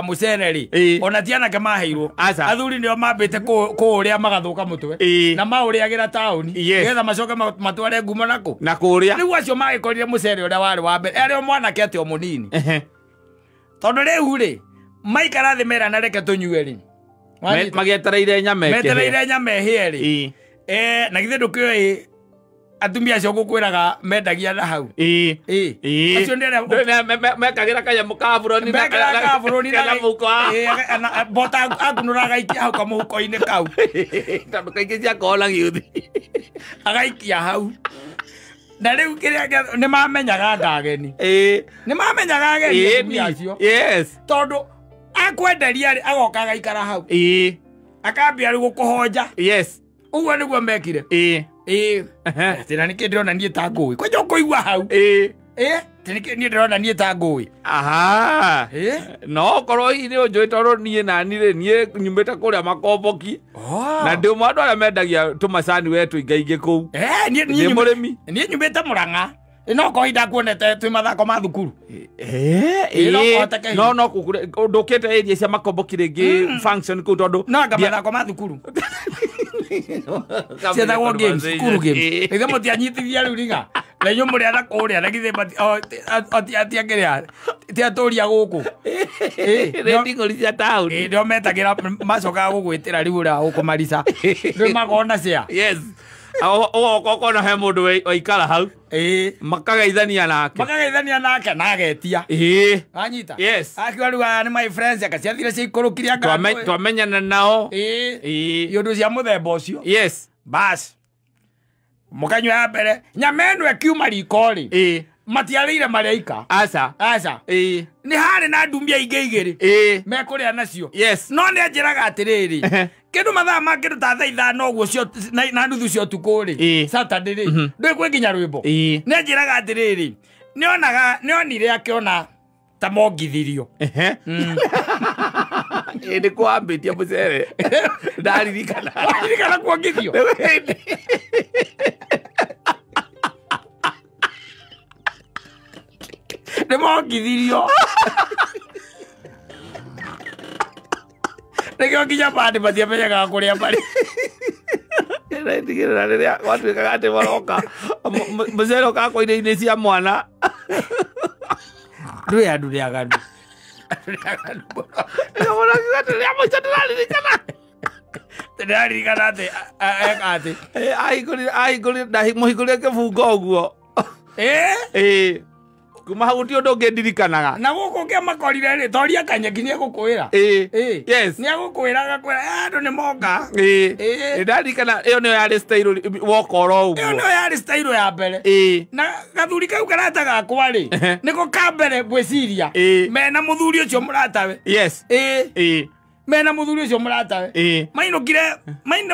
mũcere rĩ. Ona ti anake maheirwo. Athuri nĩo mambĩte kũũrĩa magathũka mũtwe. Na maũrĩagĩra taũni. Nĩgetha macoke matware ngumo nakũ. Na kũrĩa. Rĩu acio magĩkorire mũcere ũrĩa warĩ wa mbere. Arĩ o mwanake atĩ o mũnini. Tondũ rĩu rĩ maikara thĩ merana reke tũnyue rĩ. Magĩetereire nyama ĩkĩhĩe. Metereire nyama ĩhĩe rĩ. Na githĩ ndũkĩũĩ Atumia acio ngũkwĩraga mendagia na hau. Ĩĩ. Ĩĩ. Ĩĩ. Acio nĩ arĩa Mekagĩra kanyamũ ka buroni na Mekĩraga kabũrũri na kana mũhuko wa Ĩĩ, bota akunũra agaikia hau kamũhuko-inĩ kau. Tondũ kaingĩ ciakoragwo na gĩũthi. Agaikia hau. Na rĩu kĩrĩa nĩ mamenyaga ngageni. Ĩĩ. Nĩ mamenyaga ageni Ĩĩ, atumia acio. Yes. Tondũ akwenderia rĩ agoka agaikara hau. Ĩĩ. Akambia rĩu gũkũhonja. Yes. Ũguo nĩguo mekire. Ĩĩ. Ĩĩ. Atĩ na nĩkĩ ndĩrona niĩ ta ngũĩ. Kwanja ũkũigua hau. Ĩĩ. Ĩĩ. Atĩ nĩkĩ niĩ ndĩrona niĩ ta ngũĩ. Aha. Ĩĩ. No korwo hihi nĩ ũnjũĩ tondũ niĩ nani rĩ niĩ nyumĩte kũrĩa makomboki. Na ndĩ ũmwe wa andũ arĩa mendagia tũmacani we tũingaingĩ kũu. Niĩ Ndĩ mũrĩmi. Niĩ nyumĩte Mũrang'a. No korwo ndakuonete twĩ mathako ma thukuru. Ĩĩ. No kũhoteke hihi. No ndũkĩte area cia makomboki rĩngĩ function kũu tondũ No anga mathako ma thukuru. Cietagwo games, cukuru games. Ithe mũtianyitithia rĩu riga. Na inyuĩ mũrĩ ana kũrĩa na githĩ tiakĩrĩa tiatũria gũkũ. Nĩ nding'ũri cia taũni. Nĩo metagĩra macokaga gũgwĩtĩra rĩu ũrĩa ũkũmarica. Rĩu makona cia. Yes. Ũgoka ũkona he mũndũ waikara hau. Ĩĩ. Makagaithania nake. Makagaithania nake na agetia. Ĩĩ. Wanyita? Yes. Akiuga rĩu aya nĩ my friends akaciathire ciikũrũkire anga. Twamenyana nao. Ĩĩ. Ĩĩ. Iũndũ cia mũthemba ũcio. Yes. Bas. Mũkanyua ya mbere. Nyama ĩno ĩkiuma riko rĩ. Ĩĩ. Matiarĩire marĩa ika. Aca. Aca. Ĩĩ. Nĩ harĩ na ndumia ingĩ igĩrĩ. Ĩĩ. Mekũrĩa nacio. Yes. No nĩ anjĩraga atĩrĩrĩ. Kĩndũ mathaa ma kĩndũ ta thaa ithano ũguo cio na nuthu cia ũtukũ rĩ. Ĩĩ. Saturday rĩ. Ndũĩ kwĩ nginya rwĩmbo. Ĩĩ. Nĩ anjĩraga atĩrĩrĩ. Nĩonaga nĩonire akĩona ta mongithirio. Ĩĩ nĩ kwambĩtie mũcere. Ndaririkana. Waririkana kuongithio? Nĩ mongithirio. Nĩkĩo nginya bandi matiamenyaga kũrĩa marĩ. Ndĩretigĩrĩra rĩrĩa gwatuĩkaga atĩ maroka mũcere ũkakwa irio-inĩ cia mwana. Ndũĩ andũ nĩ aganu. Andũ nĩ aganu mũno. Mũrakiuga atĩ rĩa mũico ndĩraririkana. Ndĩraririkana atĩ eka atĩ. Ahingũrire mũhingũrire kĩbungo ũguo. Ĩĩ? Ĩĩ. Kuma hau gũtirĩ ũndũ ũngĩ ndirikanaga. Na gũkũ ũngĩamakorire rĩ, toria Kanyeki nĩegũkwĩra. Ĩĩ. Ĩĩ. Yes. Nĩegũkwĩra agakwĩra, andũ nĩ moka. Ĩĩ. Ĩĩ. Nĩndaririkana ĩyo nĩyo yarĩ style woka oro ũguo. Ĩyo nĩyo yarĩ style ya mbere. Ĩĩ. Na gathuri kau karata gakwa rĩ, nĩko ka mbere ngwĩciria. Ĩĩ. Mena mũthuri ũcio mũratawe. Yes. Ĩĩ. Ĩĩ. Mena mũthuri ũcio mũratawe. Ĩĩ. Mainũkire,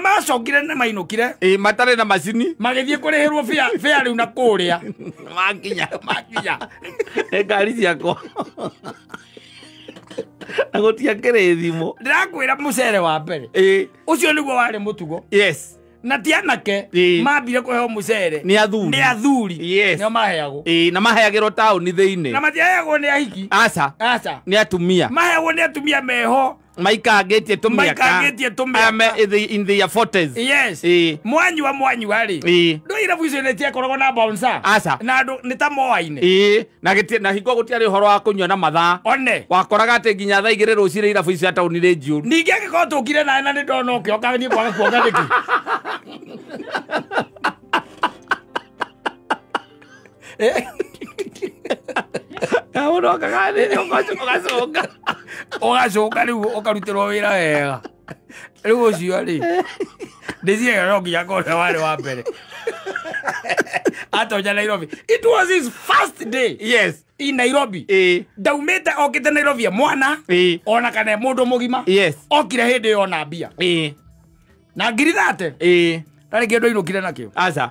macokire nĩ mainũkire. Ĩĩ, matarĩ na macini. Magĩthiĩ kũrĩhĩrwo bĩa rĩu na kũrĩa. Makinya. Makinya. Nĩ ngari ciakwa. Na gũtiakĩrĩ thimũ. Ndĩrakwĩra mũcere wa mbere. Ĩĩ. Ũcio nĩguo warĩ mũtugo. Yes. Na ti anake mambire kũheo mũcere. Nĩ athuri. Nĩ athuri. Yes. Nĩo maheagwo. Ĩĩ, na maheagĩrwo taũni thĩinĩ. Na matiheagwo nĩ ahiki. Aca. Aca. Nĩ atumia. Maheagwo nĩ atumia meho. Maikangĩtie tũmĩaka. Maikangĩtie tũmĩaka. In their 40s. Yes. Ĩĩ. Mwanyua mwanyua rĩ. Ĩĩ. Ndũĩ irabu icio nĩ ciakoragwo na bouncer. Aca. Na andũ nĩ ta moainĩ. Ĩĩ. Na hingo gũtiarĩ ũhoro wa kũnyua na mathaa. One. Wakoraga atĩ nginya thaa igĩrĩ rũcinĩ irabu icio cia taũni nĩ njiyũru. Ningĩ angĩkorwo tũkire nawe na nĩ ndona ũkĩoka niĩ kwaga kuonga nĩkĩ? Ũrokaga rĩrĩ ũgacũnga. Ũgacũnga rĩu ũkarutĩrwo wĩra wega. Rĩu ũcio rĩ, ndĩciaga no nginya akorwo warĩ wa mbere. Atonya Nairobi. It was his first day. Yes. In Nairobi. Ĩĩ. Ndaumĩte okĩte Nairobi e mwana. Ĩĩ. Ona kana e mũndũ mũgima. Yes. Okire hĩndĩ ĩyo ona mbia. Ĩĩ. Na ngiri thate. Ĩĩ. Ndarĩ kĩndũ ainũkire nakĩo. Aca.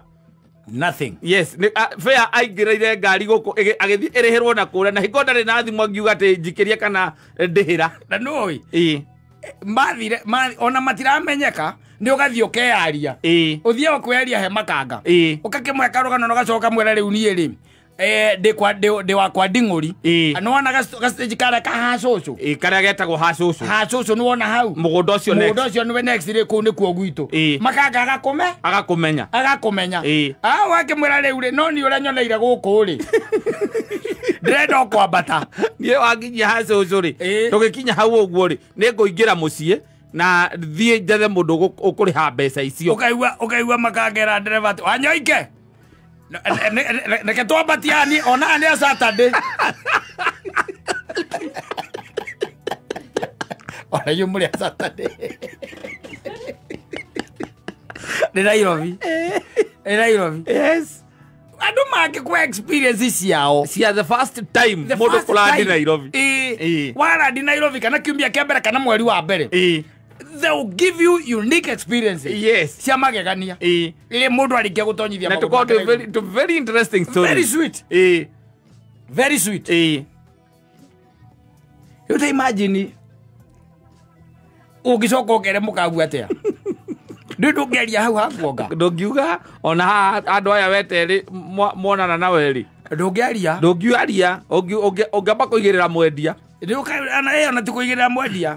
Nothing. Yes, fair aingĩrĩire ngari gũkũ agĩthiĩ ĩrĩhĩrwo na kũrĩa na hingo ndarĩ na thimũ angiuga atĩ njikĩrie kana ndĩhĩra. Na nĩũĩ. Ĩĩ. Mathire, ona matiramenyeka nĩ ũgathiĩ ũkeyaria. Ĩĩ. Ũthiaga kwĩyaria he makanga. Ĩĩ. Ũgakĩmũhe karũgano na ũgacoka ũkamwĩra rĩu niĩ rĩ, ndĩ wakwa nding'ũri. Ĩĩ. Nĩwona ga stage karĩa ka hacũcũ. Ĩĩ, karĩa getagwo hacũcũ. Hacũcũ nĩwona hau. Mũgũnda ũcio next. Mũgũnda ũcio nĩwe next rĩ, kũu nĩkuo gwitũ. Ĩĩ. Makanga agakũmenya. Agakũmenya. Ĩĩ. Wakĩmwĩra rĩu rĩ, no niĩ ũrĩa nyoneire gũkũ rĩ. Ndĩrenda o kwambata. Niĩ wakinyia hacũcũ rĩ, Ĩĩ. tũgĩkinya hau ũguo rĩ, nĩ ngũingĩra mũciĩ na thiĩ njethe mũndũ ũkũrĩha mbeca icio. Ũkaigua makangera ndereba atĩ, Wanyoike. Reke twambatie ani ona nĩ a Saturday. Ona inyuĩ mũrĩ a Saturday. Nĩ Nairobi. Nĩ Nairobi. Yes. Andũ mangĩkwa experience ciao cia the first time mũndũ kũrandi Nairobi. Warandi Nairobi kana kiumia kĩa mbere kana mweri wa mbere. They will give you unique experiences. Yes. Cia magegania. Rĩrĩa mũndũ arĩkia gũtonyithia na tũkorwo to very interesting story. Very sweet. Very sweet. Rĩu ta imagine ũngĩcoka ũkere mũkagu atĩa? Ndũ ndũngĩaria hau hakuonga. Ndũngiuga ona haha andũ aya weterĩ monana na werĩ. Ndũngĩaria. Ndũngiaria ũngĩamba kũigĩrĩra mwendia. Ona ti kũigĩrĩra mwendia.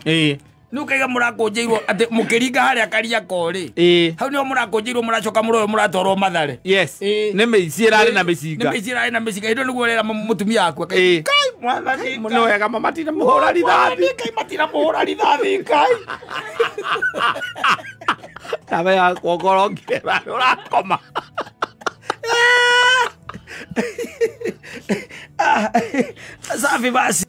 Nĩ ũkaiga mũrakũnjĩirwo atĩ mũkĩringa harĩa Kariakoo rĩ. Hau nĩho mũrakũnjĩirwo mũracoka mũroyo mũratwarwo Mathare. Yes. Nĩ mĩici ĩrarĩ na mĩcinga. Nĩ mĩici ĩrarĩ na mĩcinga. Hĩndĩ ĩyo nĩguo ũrera mũtumia waku. Kai mwathani nĩ wega matina mũhũra rithathi. Kai matina mũhũra rithathi kai. Nawe yakwa ngoro ngire ũrakoma. Safi basi.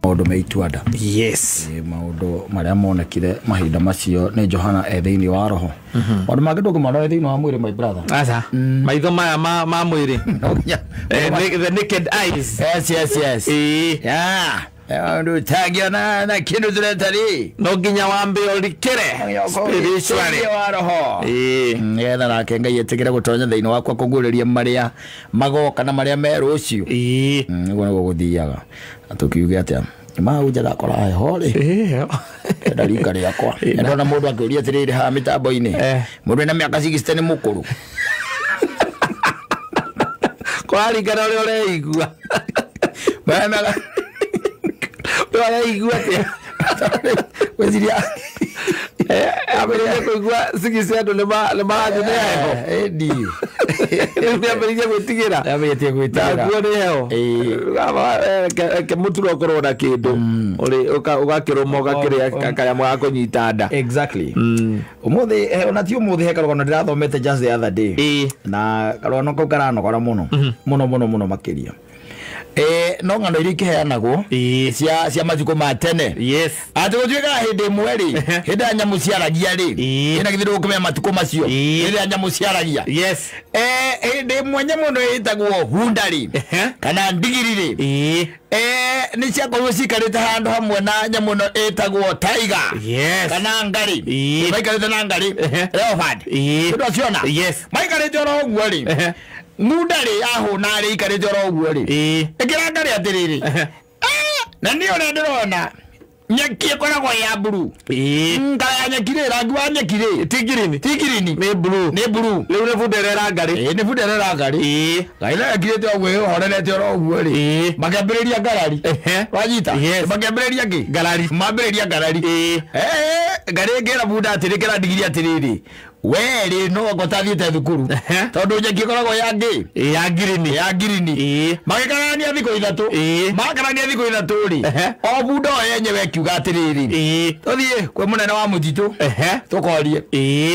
Maũndũ me ituanda. Yes. Maũndũ marĩa monekire mahinda macio nĩ Johana e thĩinĩ wa roho. Maũndũ mangĩ ndũngĩmona e thĩinĩ wa mwĩrĩ my brother. Aca. Maitho maya ma mwĩrĩ. The naked eyes. Yes, yes, yes. Yeah. Maũndũ ũtangĩona na kĩndũ tũreta rĩ. No nginya wambe ũrikĩre spiritually wa roho. Nĩgetha nake Ngai etĩkĩre gũtonya thĩinĩ wakwa kũguũrĩria marĩa magoka na marĩa me rũciũ. Nĩguo nĩguo gũthiaga. Na tũkiuge atĩa? Mahunjaga akora heho rĩ. Enda rika rĩakwa. Ndona mũndũ akĩũria atĩrĩrĩ haha mĩtambo-inĩ. Mũndũ ena mĩaka 60 nĩ mũkũrũ. Kũraringana ũrĩa ũreigua. Ũreigua atĩa? Gwĩciria ambĩrĩria kũigua 60 andũ nĩ marathiĩ nĩ heho. Ĩndi. Rĩu nĩambĩrĩirie gwĩtigĩra. Nĩambĩrĩtie gwĩtigĩra. Naguo nĩ heho. Reke mũturo ũkorwo na kĩndũ ũgakĩrũma ũgakĩrĩa kanyamũ ga kũnyita nda. Exactly. Ũmũthĩ ona ti ũmũthĩ he karũgano ndĩrathomete just the other day. Na karũgano kau karanogora mũno. Mũno mũno mũno makĩria. No ng'ano iria ikĩheanagwo cia matukũ ma tene. Yes. Atĩ gũtuĩkaga hĩndĩ ĩmwe rĩ, hĩndĩ ĩrĩa nyamũ ciaragia rĩ, ĩna githĩ ndũgũkĩmenya matukũ macio, hĩndĩ ĩrĩa nyamũ ciaragia. Yes. Hĩndĩ ĩmwe nyamũ ĩno ĩtagwo hunda rĩ, kana ndigiri rĩ, nĩ ciakorirwo cikarĩte handũ hamwe na nyamũ ĩno ĩtagwo tiger. Yes. Kana ngarĩ. Maikarĩte na ngarĩ. Leopard. Nĩũraciona? Yes. Maikarĩte oro ũguo rĩ. Ngunda rĩ ahũna rĩ ikarĩte oro ũguo rĩ. Ĩkĩra ngarĩ atĩrĩrĩ. Na niĩ ũrĩa ndĩrona nyeki ĩkoragwo ya blue. Ngara ya nyeki rĩ, rangi wa nyeki rĩ. Ti green. Ti green. Nĩ blue. Nĩ blue. Rĩu nĩ bunda ĩrera ngarĩ. Nĩ bunda ĩrera ngarĩ. Ngarĩ nayo ĩkirĩte ũguo ĩhorerete oro ũguo rĩ. Makĩambĩrĩria ngarari. Wanyita? Makĩambĩrĩria kĩ? Ngarari. Mambĩrĩria ngarari. Ngarĩ ĩngĩra bunda atĩrĩ, kĩra ndigiri atĩrĩrĩ. We rĩ no anga ũtathiĩte thukuru. Tondũ nyeki ĩkoragwo ya ngĩ? Ya green. Ya green. Magĩkararania thikũ ithatũ. Makararania thikũ ithatũ rĩ. O bunda o yenyewe ĩkiuga atĩrĩrĩ. Tũthiĩ kwĩ mũnene wa mũtitũ. Tũkorie.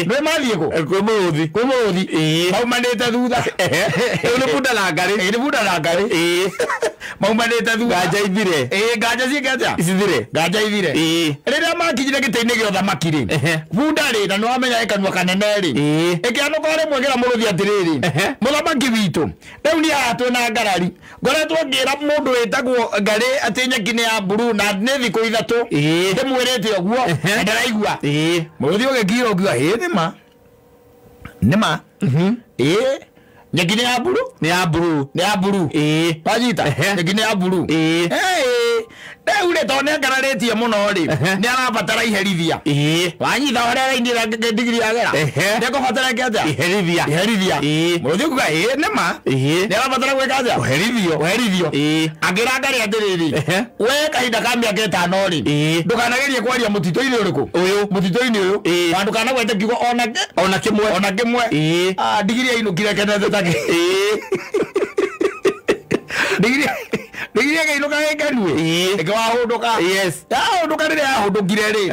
Nĩ mathiĩ kũ? Kwĩ mũrũthi. Kwĩ mũrũthi. Maumanĩte thutha. Rĩu nĩ bunda na ngarĩ. Nĩ bunda na ngarĩ. Maumanĩte thutha. Nganja ithire. Nganja ciĩke atĩa? Icithire. Nganja ithire. Rĩrĩa makinyire gĩtĩ-inĩ gĩa ũthamaki rĩ. Bunda rĩ, na nĩwamenya ĩ kanua kanene rĩ. Ĩkĩanũka rĩmwe ĩkĩra mũrũthi atĩrĩrĩ. Mũthamaki witũ, rĩu niĩ haha twĩna ngarari. Ngoretwo ngĩra mũndũ wĩtagwo ngarĩ atĩ nyeki nĩ ya blue na nĩ thikũ ithatũ. Ndĩmwĩrĩte ũguo na ndaraigua. Mũrũthi ũgĩkira ũkiuga ĩ nĩma. Nĩma. Nyeki nĩ ya blue? Nĩ ya blue. Nĩ ya blue. Wanyita? Nyeki nĩ ya blue. Rĩu rĩ tondũ nĩangararĩtie mũno rĩ nĩarabatara iherithia. Wanyita harĩa arainĩra ndigiri yagera nĩekũbatara ĩke atĩa? Iherithia. Iherithia. Mũrũthi ũkuga ĩĩ nĩma nĩarabatara gwĩka atĩa? Kũherithio. Kũherithio. Akĩra ngarĩ atĩrĩrĩ, we kahinda ka mĩaka 5 rĩ, ndũkanagerie kwaria mũtitũ-inĩ ũrĩkũ? Ũyũ. Mũtitũ-inĩ ũyũ. Na ndũkanagwete kiugo ona kĩmwe. Ona kĩmwe. Ndigiri yainũkire kenete take. Ndigiri ndigiri ĩkĩinũka gĩkenu ĩ. Ĩkĩwahũndũka. Yes. Yahũndũka rĩrĩa yahũndũkire rĩ,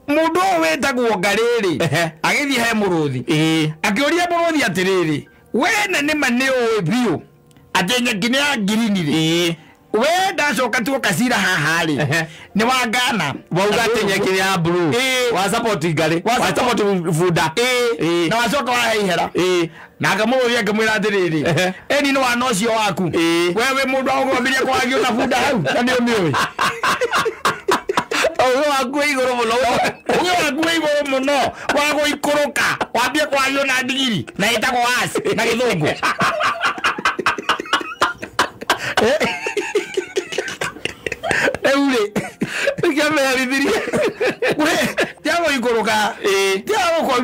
mũndũ ũyũ wĩtagwo Ngarĩ rĩ, agĩthiĩ he mũrũthi. Akĩũria mũrũthi atĩrĩrĩ, we na nĩma nĩ ũĩ biũ atĩ nyeki nĩ ya ngirini rĩ, we ndacoka tuoka cira haha rĩ, nĩ wa Ghana. Wauga atĩ nyeki nĩ ya blue. Wa support Ngarĩ. Wa support bunda. Na wacoka wahe ihera. Nake mũrũthi akĩmwĩra atĩrĩrĩ, ĩni nĩ wana ũcio waku, we wĩ mũndũ wa gũkwambĩrĩria kwagio na bunda hau na nĩ ũmĩũĩ. Ũgĩ waku wĩ igũrũ mũno. Ũgĩ waku wĩ igũrũ mũno wa gũikũrũka wambie kwagio na ndigiri na ĩtagwo as na gĩthũngũ. Rĩu rĩ nĩkĩameherithirie. Tiga gũikũrũka, tiga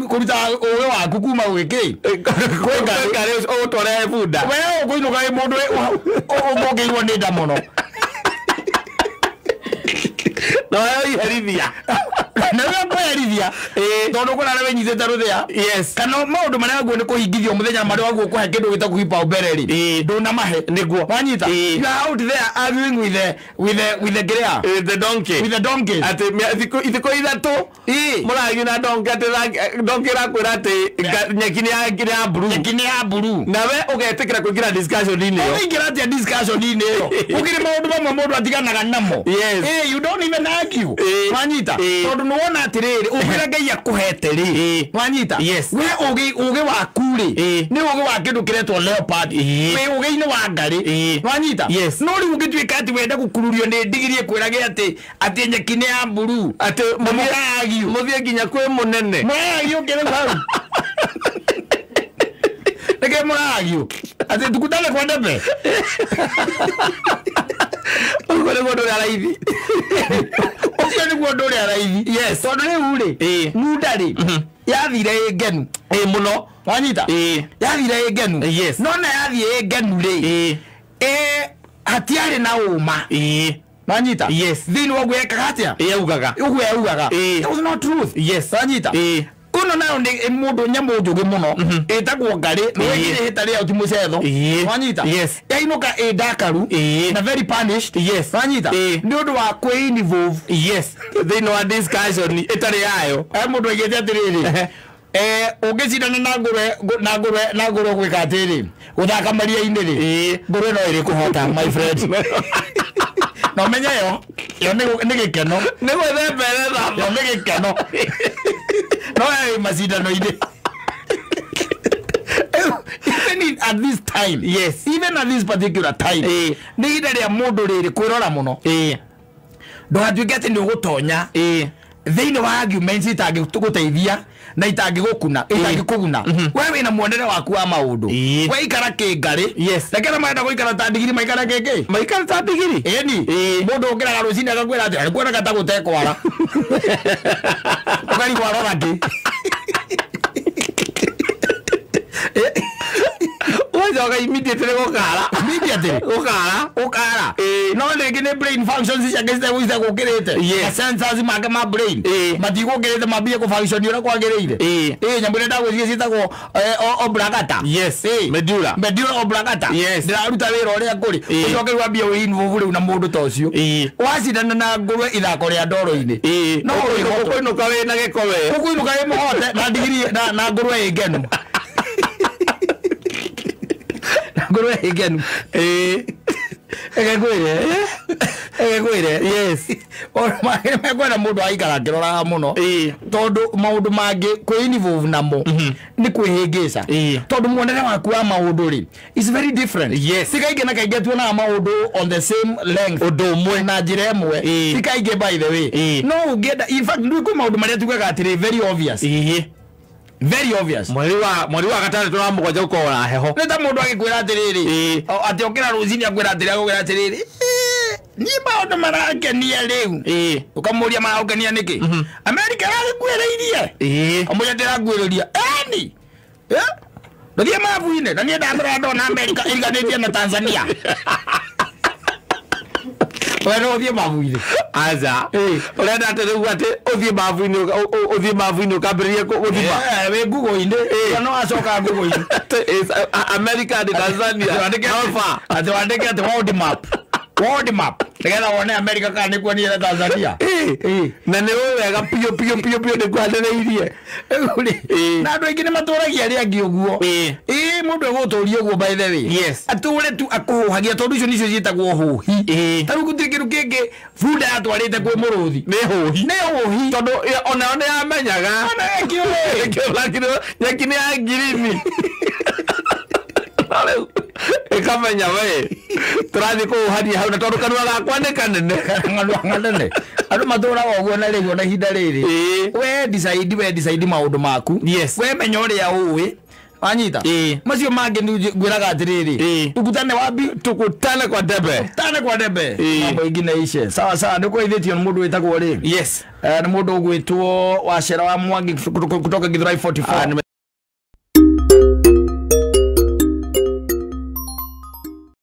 kũruta ũgĩ waku kuma gwĩkĩ kwĩ Ngarĩ ũgũtware bunda. We ũkũinũka wĩ mũndũ ũthũkĩirwo nĩ nda mũno. Na wewe iherithia. Na wewe kũherithia. Tondũ kũrĩa arĩa wĩnyitĩte rũthĩa. Yes. Kana maũndũ marĩa waguo nĩ kũhingithio mũthenya marĩa waguo kũhe kĩndũ gĩtagwo kipaumbele rĩ, ndũnamahe. Nĩguo. Wanyita? You are out there arguing with the kĩrĩa? With the donkey. With the donkey. Atĩ ithikũ 3 mũragia na donkey atĩ donkey ĩrakwĩra atĩ nyeki nĩ ya blue. Nyeki nĩ ya blue. Na we ũgetĩkĩra kũingĩra discussion-inĩ ĩyo. Ũngĩingĩra atĩa discussion-inĩ ĩyo? Gũkĩrĩ maũndũ mamwe mũndũ atiganaga namo. Yes. You don't even argue. Wanyita? Tondũ nĩwona atĩrĩrĩ, ũngĩra Ngai akũhete rĩ, wanyita? Yes. We ũgĩ waku rĩ, nĩ ũgĩ wa kĩndũ kĩretwo leopard. Wĩ ũgĩ-inĩ wa Ngarĩ. Wanyita? Yes. No rĩu ũngĩtuĩka atĩ wenda gũkururio nĩ ndigiri ĩkwĩrage atĩ nyeki nĩ ya blue. Atĩ mũthiĩ nginya kwĩ mũnene. Mũragio kĩrĩ hau. Nĩkĩ mũragio? Atĩ tukutane kwa ndebe. Ũguo nĩguo ũndũ ũrĩa raithi. Ũcio nĩguo ũndũ ũrĩa raithi. Yes. Tondũ rĩu rĩ, munda rĩ, yathire ĩ ngenu. Mũno. Wanyita? Yathire ĩ ngenu. Yes. No na yathiĩ ĩ ngenu rĩ, hatiarĩ na ũma. Wanyita? Yes. Thĩinĩ wa ũguo ekaga atĩa? Yaugaga. Ũguo yaugaga. That was not truth. Yes. Wanyita? Ũno nayo nĩ mũndũ nyamũ njũgĩ mũno ĩtagwo Ngarĩ nĩ wĩkire hĩta rĩayo ti mũcetho. Wanyita? Yes. Yainũka ĩ ndakaru na very punished. Yes. Wanyita? Nĩ ũndũ wa kwĩ involve. Yes. Thĩinĩ wa discussion ĩtarĩ yayo. Mũndũ aigĩte atĩrĩrĩ, ũngĩcindana na ngũrwe na ngũrwe na ngũrwe gwĩka atĩrĩ, gũthaka maria-inĩ rĩ, ngũrwe no ĩrĩ kũhota my friend. Na ũmenye yo nĩ gĩkeno. Nĩ gwĩthemberera. Yo nĩ gĩkeno. No ĩ macindano-inĩ. Even at this time. Yes. Even at this particular time. Nĩ ihinda rĩa mũndũ rĩrĩ kwĩrora mũno. Ndũgatuĩke atĩ nĩ ũgũtonya thĩinĩ wa arguments itangĩgũteithia na itangĩgũkuna, itangĩkũguna. We wĩna muonere waku wa maũndũ. We ikara kĩngarĩ. Yes. Reke arĩa marenda gũikara ta ndigiri maikara kĩngĩ. Maikara ta ndigiri? Ĩni. Mũndũ ũkĩraga rũcinĩ agakwĩra atĩ arĩkuonaga ta gũtekwara. Ũkarigwo arora kĩ. Ũgacoka immediately gũkara. Immediately? Gũkara. Gũkara. No rĩngĩ nĩ brain functions ciake citegũkĩrĩte. Yes. Sensors make ma brain. Matigũkĩrĩte mambie kũ-function ũrĩa kwagĩrĩire. Nyamũ ĩrĩa ndagwĩciria ciĩtagwo oblongata. Yes. Medulla. Medulla oblongata. Yes. Ndĩraruta wĩra ũrĩa kũrĩ. Ũcoke rĩu wambie wĩ-involve rĩu na mũndũ ta ũcio. Wacindana na ngũrwe ithako rĩa ndoro-inĩ. No ũkũinũka wĩna gĩko we. Ũkũinũka wĩ mũhote na ndigiri na ngũrwe ĩ ngenu. Ngũrwe ĩ ngenu. Ĩgekwĩre. Yes. Mekwenda mũndũ aikara akĩroraga mũno. Tondũ maũndũ mangĩ kwĩ-involve namo nĩ kwĩhĩngĩca. Tondũ muonere waku wa maũndũ rĩ is very different. Yes. Ti kaingĩ na kaingĩ tuonaga maũndũ on the same length. Ũndũ ũmwe. Na njĩra ĩmwe. Ti kaingĩ by the way. No ũngĩenda, in fact kwĩ maũndũ marĩa tugaga atĩrĩ very obvious. Very obvious. Mweri wa gatandatũ na mũgwanja gũkorwo na heho. Nĩ ta mũndũ agĩkwĩra atĩrĩrĩ, atĩ okĩra rũcinĩ akwĩra atĩrĩ, agũkwĩra atĩrĩrĩ, Niĩ maũndũ marangenia rĩu. Ũkamũria maraũkenia nĩkĩ? Amerika ĩragĩkuĩrĩirie. Kamũria ndĩrakuĩrĩria. Eni. Ndũthiĩ mabu-inĩ na niĩ ndatũra ndona Amerika ĩriganĩtie na Tanzania. We no ũthiĩ mabu-inĩ. Aca. Ũrenda atĩ rĩu atĩ ũthiĩ mabu-inĩ ũthiĩ mabu-inĩ ũkambĩrĩrie gũthima. Wĩ Google-inĩ. No acoka Google-inĩ. America and Tanzania. How far? Atĩ wandĩke atĩ world map. World map. Nĩgetha wone America kana nĩkuo na Tanzania. Na nĩ ũĩ wega piũ piũ piũ piũ nĩkwanĩrĩirie. Na andũ aingĩ nĩ matũragia arĩa angĩ ũguo. Ĩĩ mũndũ egũtũria ũguo by the way. Yes. Atũre tu akũhũhagia tondũ icio nicio ciĩtagwo hũhi. Ta rĩu gũtirĩ kĩndũ kĩngĩ bunda yatwarĩte kwĩ mũrũthi. Nĩ hũhi. Nĩ hũhi. Tondũ onayo nĩ yamenyaga. Ona ĩkĩũĩ. Nyeki nĩ ya ngirini. Rĩu ĩkamenya we tũrathiĩ kũhũhania hau na tondũ kanua gakwa nĩ kanene. Kanua kanene. Andũ matũraga ũguo na rĩu ona ihinda rĩrĩ. We decide, we decide maũndũ maku. Yes. We menya ũrĩa ũĩ. Wanyita? Macio mangĩ ngwĩraga atĩrĩrĩ. Tukutane wapi? Tukutane kwa debe. Tukutane kwa debe. Mambo ingine ishe. Sawa sawa, nĩ kũgeithĩtio nĩ mũndũ wĩtagwo rĩ? Yes. Nĩ mũndũ ũgwĩtwo Wacera wa Mwangi kutoka Githurai 44.